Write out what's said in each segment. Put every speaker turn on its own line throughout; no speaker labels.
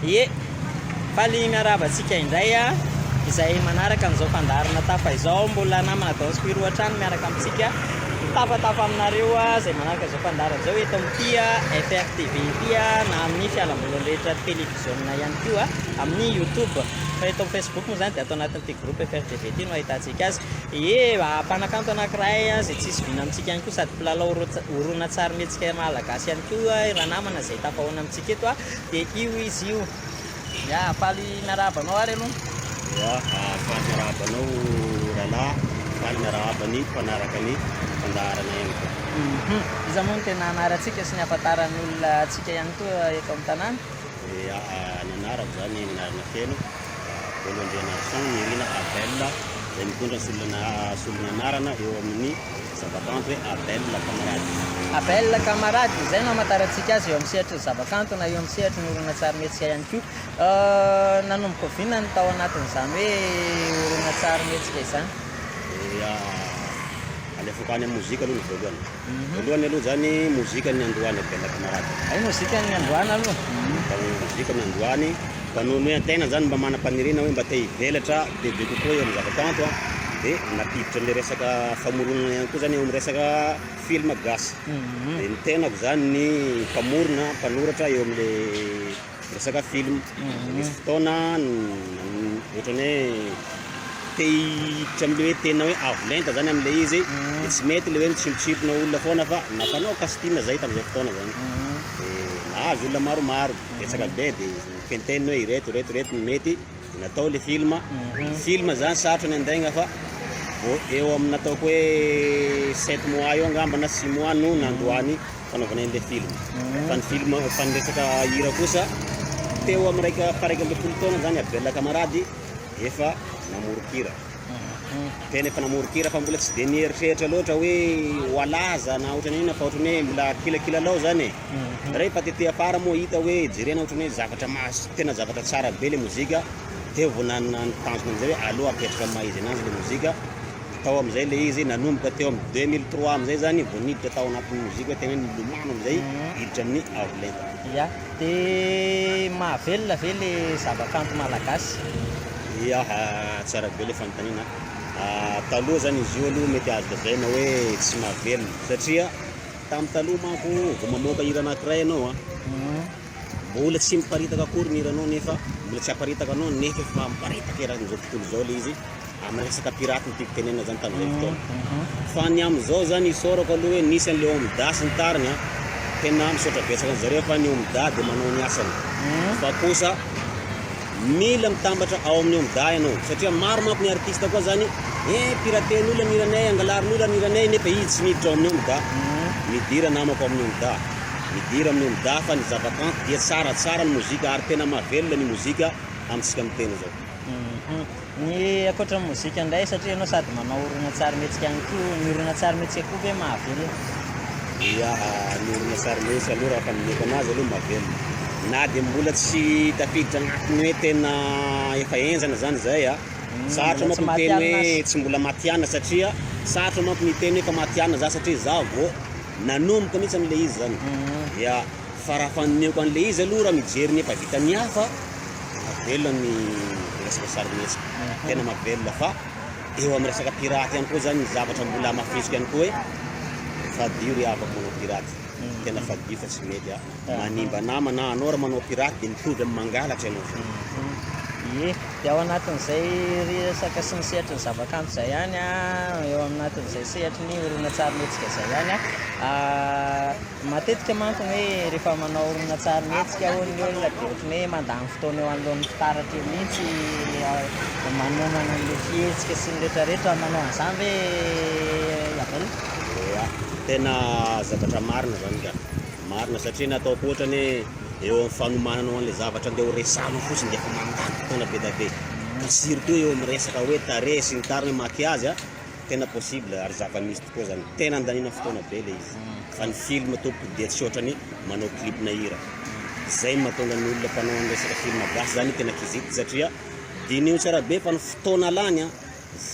Ie, faly miarahaba antsika indray a, izay manaraka an'izao fandaharana tafa izao, mbola namana Don Spirou hatrany miaraka amintsika, mitafatafa aminareo izay manaraka izao fandaharana izao eto amin'ity FRTV ity na amin'ny fialambolin'ny rehetra televiziona ihany koa amin'ny YouTube, fa eto amin'ny Facebook moa izany dia ato anatin'ity groupe FRTV ity no ahitantsika azy. Ie, mpanakanto anankiray izay tsisy vina amintsika ihany koa sady mpilalao horonantsarimihetsika malagasy ihany koa ranamana izay tafahaona amintsika eto dia io izy io. Ya, faly miarahaba anao ary aloha.
Ya, faly miarahaba anao rahalahy, faly miarahaba ny mpanaraka ny fandaharana ihany koa.
Iza moa no tena anarantsika sy ny ahafantaran'ny olona antsika ihany koa eto amin'ny tanàna?
Ya, ny anarako izany, ny anarana feno, Bolo Andrianarison Nirina Abel, izay mitondra ny solon'anarana eo amin'ny zavakanto hoe Abel Camarade.
Abel Camarade, izay no hamantarantsika azy eo amin'ny sehatry ny zavakanto na eo amin'ny sehatry ny horonantsarimihetsika ihany koa. Nanomboka oviana ny tao anatin'izany hoe horonantsarimihetsika izany?
Dia alefako any amin'ny mozika aloha ny voalohany. Voalohany aloha izany mozika ny niandohany Abel Camarade.
Hay mozika ny niandohana aloha.
Mozika ny niandohany. Fa noho ny hoe an-tegna zany mba manam-paniriana hoe mba te hivelatra bebe kokoa eo amin'ny zava-kanto an, dia nampiditra an'ilay resaka famoronana ihany koa zany eo amin'ny resaka film gasy. Dia ny tenako zany ny mpamorona, mpanoratra eo amin'ilay resaka film. Dia nisy fotoana ohatran'ny hoe te hiditra amin'ilay hoe tena hoe avo lenta zany amin'ilay izy, dia tsy mety ilay hoe mitsimpontsimpona olona foana fa nampanao casting zahay tamin'izay fotoana zany. Dia nahazo olona maromaro. Betsaka be de niteniteniny hoe ireto ireto ireto no mety de natao le film, film zany sarotra ny andainga fa vao eo amin'ny nataoko hoe sept mois eo angamba na six mois no nandoany fanaovana an'le film, fa ny film fa ny resaka hira kosa teo amin'ny raika faha 11 taona zany Abel Camarade efa namoron-kira. Tena efa namoron-kira fa mbola tsy dia nieritreritra loatra hoe ho alaza na ohatran'ny inona fa ohatran'ny hoe mbola kilakilalao zany e. Rehefa tety afara moa hita hoe jerena ohatran'ny hoe zavatra mahas- tena zavatra tsara be le mozika, teo vao nanana ny tanjona amizay hoe aleo apetraka amin'ny maha izy ananjy le mozika, tao amizay le izy nanomboka teo amin'ny 2003 amizay zany vao niditra tao anatin'ny mozika hoe tena hoe nilomano amizay hiditra amin'ny avo lenta.
Ya, de mahavelona ve le zavakanto malagasy?
Ya, tsara be le fanontaniana. Taloha zany izy io aloha mety azo lazaina hoe tsy mahavelona satria tamin'ny taloha manko vao mamoaka hira anankiray ianao an, mbola tsy miparitaka akory ny hiranao nefa mbola tsy aparitaka anao nefa efa miparitaka eran'izao tontolo izao le izy amin'ny resaka pirate no tiako tenenina zany tamin'izay fotoana. Fa ny amin'izao zany isaorako aloha hoe nisy an'le OMDA sy ny tariny an, tena misaotra betsaka an'zareo fa ny OMDA dia manao ny asany fa kosa Mila mitambatra ao amin'ny OMDA ianao satria maro manko ny artiste koa zany eh piraten'olona ny hiranay, angalarin'olona ny hiranay nefa izy tsy miditra ao amin'ny OMDA. Midira namako ao amin'ny OMDA. Midira amin'ny OMDA fa ny zavakanto dia tsara, tsara ny mozika ary tena mahavelona ny mozika amintsika miteny izao.
Ny ankoatra ny mozika indray satria ianao sady manao horonantsarimihetsika ihany koa, ny horonantsarimihetsika koa ve mahavelona?
Ia, ny horonantsarimihetsika aloha raha fandinihako anazy aloha mahavelona. Na dia mbola tsy tafiditra agnatin'ny hoe tena efa henjana zany zay a, sarotra
mbola tsy
manko miteny
matihanina
hoe
aza.
tsy mbola matihanina satria sarotra manko ny hiteny hoe efa matihanina za satria za vao nanomboka mihitsy an'ilay izy zany. Ia, fa raha fandinihako an'ilay izy aloha raha mijery ny efa vitan'ny hafa, Mahavelona ny resaka sarimihetsika, tena mahavelona fa eo amin'ny resaka piraty ihany koa zany ny zavatra mbola hamafisiko ihany koa hoe fadio ry havako manao piraty, tena fadio fa tsy mety a, manimba namana anao raha manao piraty dia mitovy amin'ny mangalatra ianao zany.
Ie, dia ao anatin'izay resaka sy ny sehatry ny zavakanto izay ihany an, eo anatin'izay sehatry ny horonantsarimihetsika izay ihany an, Matetika manko ny hoe rehefa manao horonantsarimihetsika hono ny olona dia ohatran'ny hoe mandany fotoana eo anoloan'ny fitaratra eo mihitsy manomana an'ilay fihetsika sy ny rehetrarehetra. Manao an'izany ve i Abel?
Ia, tena zavatra marina zany ka. Marina satria nataoko ohatrany hoe eo amin'ny fanomananao an'ilay zavatra andeha ho resahanao fotsiny dia efa mandany fotoana be dia be. Ka surtout eo amin'ny resaka hoe tarehy sy ny tariny, maquillage a. Tena possible ary zava-misy tokoa zany. Tena andaniana fotoana be le izy. Fa ny film tompoko dia tsy ohatrany manao clip na hira. Zay no mahatonga ny olona mpanao ny resaka film gasy zany tena kizitina satria diniho tsara be fa ny fotoana lany an,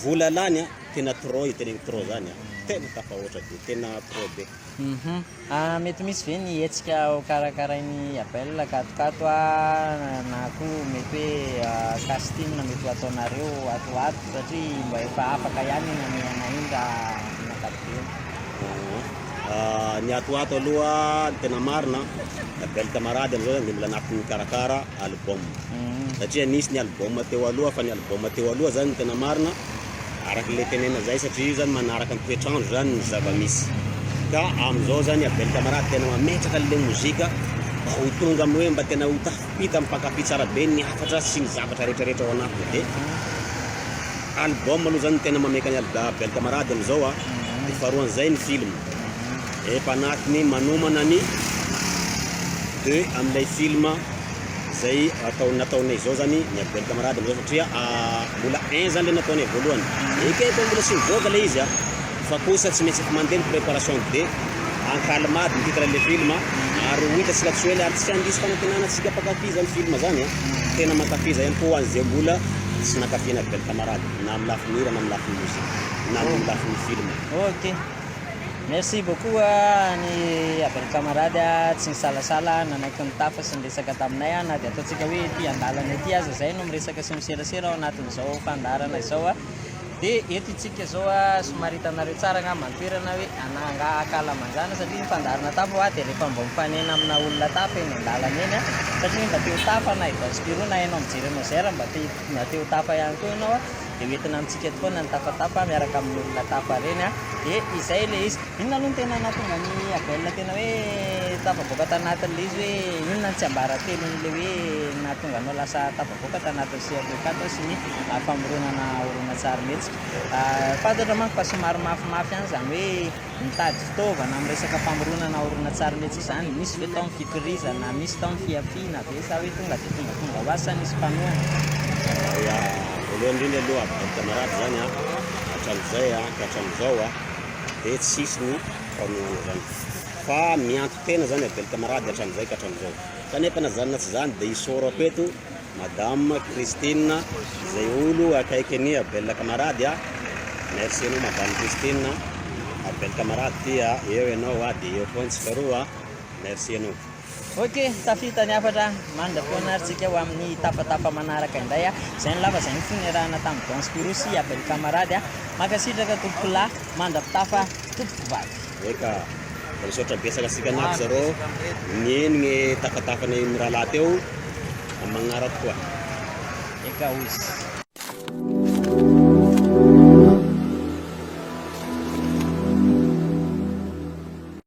vola lany an, Tena trop io teneniko trop zany a, tena tafahoatra be, tena trop be.
Hum mety misy ve ny hetsika ho karakarain'i Abel katokato a, na koa mety hoe casting mety ho ataonareo ato ho ato satria mba efa afaka ihany iny hamehana iny raha amin'ny ankapobeny.
Ny ato ho ato aloha ny tena marina, Abel Camarade amin'izao zany dia mbola anatin'ny mikarakara album. Satria nisy ny album teo aloha fa ny album teo aloha zany ny tena marina araka ilay tenenina zay satria io zany manaraka ny toetr'andro zany ny zava-misy. Ka amin'izao zany Abel Camarade tena mametraka an'ilay mozika mba ho tonga amin'ny hoe mba tena ho tafita amin'ny mpankafy tsara be ny hafatra sy ny zavatra rehetrarehetra ao anatiny dia album aloha zany no tena mametraka an'i Abel Camarade amin'izao a, dia faharoan'izay ny film. Efa anatiny manomana ny deux amin'ilay film zay atao nataonay zao zany ny Abel Camarade amizao satria mbola un zany le nataonay voalohany ekeko mbola tsy mivoaka le izy a fa kosa tsy maintsy efa mandeha ny préparation de Ankalimady ny titre le film ary ho hitantsika tsy ho ela ary tsy handiso fanantenana antsika mpankafy zany film zany a tena mankafy zay ihany koa ho an'izay mbola tsy nankafy an'i Abel Camarade na amin'ny lafiny hira na amin'ny lafiny mozika na amin'ny lafiny film.
Ok. Merci beaucoup an'i Abel Camarade tsy nisalasala nanaiky nitafa sy niresaka taminay na dia ataontsika hoe ety an-dalana ety aza izay no miresaka sy miserasera ao anatin'izao fandaharana izao. Dia eto isika izao somary hitanareo tsara angamba ny toerana hoe angaha ankalamanjana satria ny fandaharana tafa hoa dia rehefa mba mifanena amina olona tafa eny an-dalana eny satria mba te ho tafa na i Don Spirou na ianao mijery anao Zera mba te mba te ho tafa ihany koa ianao dia hoentina amintsika eto foana ny tafatafa miaraka amin'ny olona tafa ireny a. Dia izay ilay izy. Inona aloha no tena nahatonga an'i Abel tena hoe tafavoaka tanatin'ilay izy hoe inona ny tsiambaratelon'ilay hoe nahatonga anao lasa tafavoaka tanatin'ny sehatra kanto sy ny famoronana horonantsarimihetsika. Fantatra manko fa somary mafimafy ihany izany hoe mitady fitaovana amin'ny resaka famoronana horonantsarimihetsika izany. Misy ve tao ny fikorizana, misy tao ny fihafiana ve sa hoe tonga dia tongatonga ho azy sa nisy mpanohana?
Ya, voalohany indrindra aloha Abdel Camarade zany an, hatramin'izay an, ka hatramin'izao an, dia tsisy ny mpanohana zany. Fa mianto-tena zany Abdel Camarade hatramin'izay ka hatramin'izao. Kanefa na zany na tsy zany dia isaorako eto Madame Christine izay olo akaikin'i Abel Camarade a, merci anao Madame Christine, Abel Camarade ty a, eo ianao a, dia eo koa antsika roa a, merci anao.
Ok, tafita ny hafatra, mandra-pihaona ary tsika ho amin'ny tafatafa manaraka indray a, izay no lava izay ny niarahana tamin'i Don Spirou sy Abel Camarade a, mankasitraka tompokolahy, mandra-pitafa tompokovavy.
Eka, dia misaotra betsaka antsika anaty zareo nihaino ny tafatafanay mirahalahy teo, amin'ny magnaraka koa.
Eka ozy.